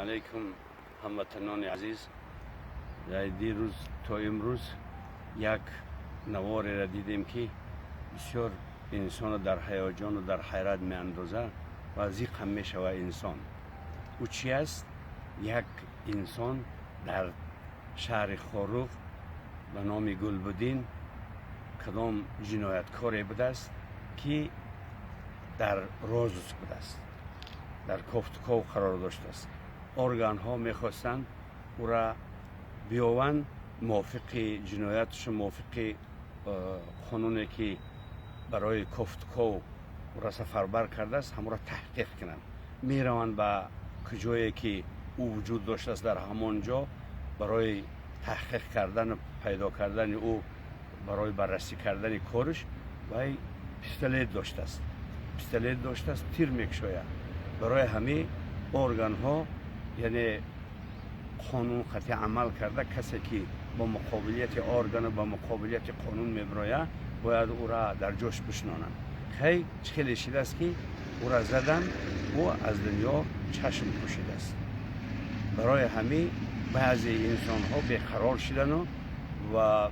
Алайкум, ҳамватанони азиз. Дирӯз то имрӯз як навореро дидем, ки бисёр инсонро дар ҳаяҷону дар ҳайрат меандозад ва зиқ ҳам мешавад инсон. Ӯ чи аст? Як инсон дар шаҳри Хоруғ ба номи Гулбуддин, кадом ҷинояткоре будааст, ки дар розыск будааст, дар кофтуков қарор доштааст. Органҳо мехостанд ӯра биёванд, мувофиқи ҷиноятшу мувофиқи қонуне, ки барои кофтуков ӯра сафарбар кардааст, ҳамонро таҳқиқ кунанд. Мераванд ба куҷое, ки ӯ вуҷуд доштааст. Дар ҳамон ҷо барои таҳқиқ кардану пайдо кардани ӯ, барои баррасӣ кардани корш, вай пистолет доштааст, пистолет доштааст, тир мекушояд. Барои ҳамин органҳо, яъне қонун қатъи амал карда, касе ки бо муқобилияти органу ба муқобилияти қонун мебирояд, бояд ӯра дар ҷош бишнонанд. Хай, чӣ хеле шидааст, ки ӯра задан, ӯ аз дунё чашм пӯшидааст. Барои ҳамин баъзе инсонҳо беқарор шидану ва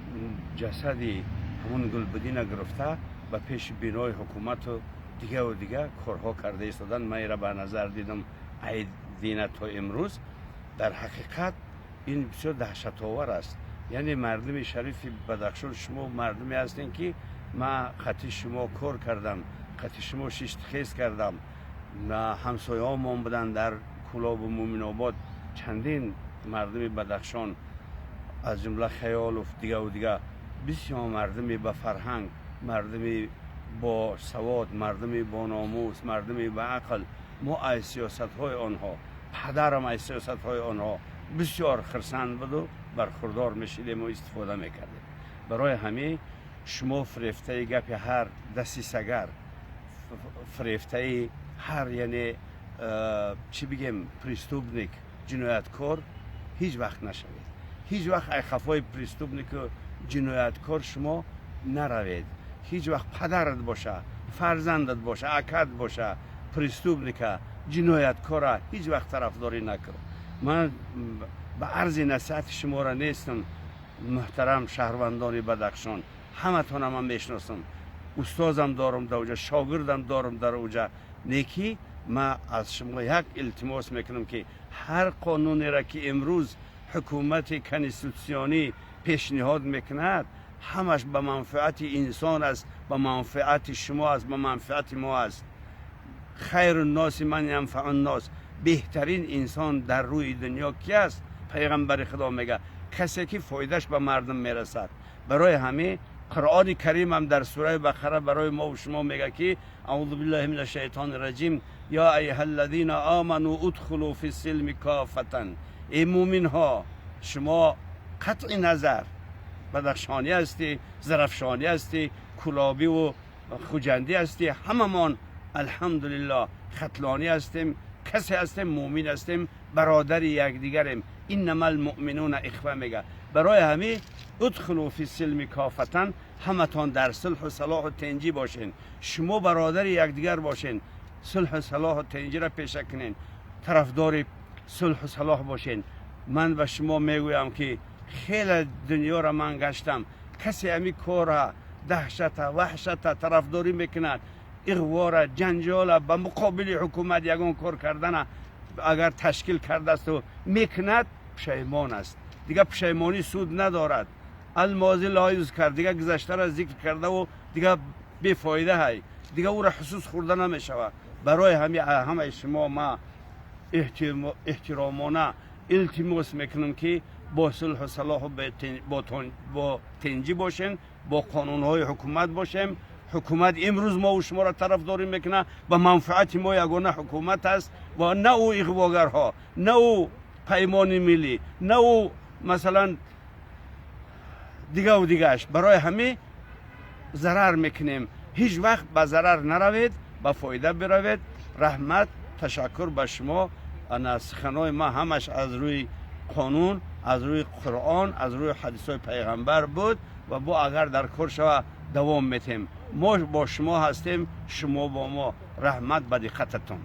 ҷасади ҳамун Гулбуддина гирифта, ба пеши бинои ҳукумату дигаву дига корҳо карда истоданд. Ман ира ба назар дидам айдина то имрӯз. Дар ҳақиқат ин бисёр даҳшатовар аст. Яъне мардуми шарифи Бадахшон, шумо мардуме ҳастем, ки ман қати шумо кор кардам, қати шумо шиштхез кардам, ҳамсояҳомон буданд дар Кӯлобу Муъминобод. Чандин мардуми Бадахшон, аз ҷумла Хаёлов, дигаву дига, бисёр мардуми ба фарҳанг, мардуми бо савод, мардуми бо номус, мардуми ба ақл. Мо аз сиёсатҳои онҳо, падарам аз сиёсатҳои онҳо бисёр хирсанд буду бархурдор мешидему истифода мекардем. Барои ҳамин шумо фирефтаи гапи ҳар дасисагар, фирефтаи ҳар, яъне чӣ бигем, преступник, ҷинояткор ҳеҷ вақт нашавед. Ҳеҷ вақт ай хафои преступнику ҷинояткор шумо наравед. Ҳеҷ вақт, падарат боша, фарзандат боша, акат боша, преступника, ҷинояткора ҳеҷ вақт тарафдорӣ накун. Ман ба арзи насиҳати шуморо нестам, муҳтарам шаҳрвандони Бадахшон. Ҳаматона ман мешиносам, устозам дорам дар уҷа, шогирдам дорам дар уҷа. Некӣ ман аз шумо як илтимос мекунам, ки ҳар қонунеро, ки имрӯз ҳукумати конститутсионӣ пешниҳод мекунад, ҳамаш ба манфиати инсон аст, ба манфиати шумо аст, ба манфиати мо аст. خير الناس من ينفع الناس. Беҳтарин инсон дар рӯи дунё ки аст? Пайғамбари Худо мега: касе ки фоидаш ба мардум мерасад. Барои ҳамин Қуръони Каримам дар сураи Бақара барои мо шумо мега, ки أعوذ بالله من الشيطان الرجيم: يا أيها الذين آمنوا ادخلوا في السلم كافة. Эй мӯминҳо, шумо қатъи назар бадахшонӣ ҳастӣ, зарафшонӣ ҳастӣ, кулобиву хуҷандӣ ҳастӣ, ҳамамон, алҳамдулиллоҳ, хатлонӣ ҳастем, касе ҳастем, мӯмин ҳастем, бародари якдигарем. إنما المؤمنون إخوة мега. Барои ҳамин ادخلوا في السلم كافة. Ҳаматон дар сулҳу салоҳу тинҷӣ бошен, шумо бародари якдигар бошен, сулҳу салоҳу тинҷиро пеша кунен, тарафдори сулҳу салоҳ бошен. Ман ба шумо мегӯям, ки хеле дунёро ман гаштам, касе ҳами кора, даҳшата, ваҳшата тарафдорӣ мекунад, иғвора, ҷанҷола, ба муқобили ҳукумат ягон кор кардана агар ташкил кардаасту мекунад, пушаймон аст. Дигар пушаймонӣ суд надорад. الماضي لا يذكر. Дигар гузаштаро зикр кардаву дигар бефоида ҳай, дигар ӯра ҳусус хӯрда намешавад. Барои ҳамаи шумо ма эҳтиромона илтимос мекунам, ки бо сулҳу салоҳу бо тинҷӣ бошем, бо қонунҳои ҳукумат бошем. Ҳукумат имрӯз мову шуморо тарафдорӣ мекунад, ба манфиати мо ягона ҳукумат аст ва на ӯ иғвогарҳо, на ӯ Паймони миллӣ, на ӯ, масалан, дигаву дигааш. Барои ҳамин зарар мекунем. Ҳеҷ вақт ба зарар наравед, ба фоида биравед. Раҳмат, ташаккур ба шумо. Ана суханои ман ҳамаш аз рӯи қонун, аз рӯи Қуръон, аз рӯи ҳадисҳои пайғамбар буд ва бо агар дар кор шава, давом метем. Мо бо шумо ҳастем, шумо бо мо. Раҳмат ба диққататон.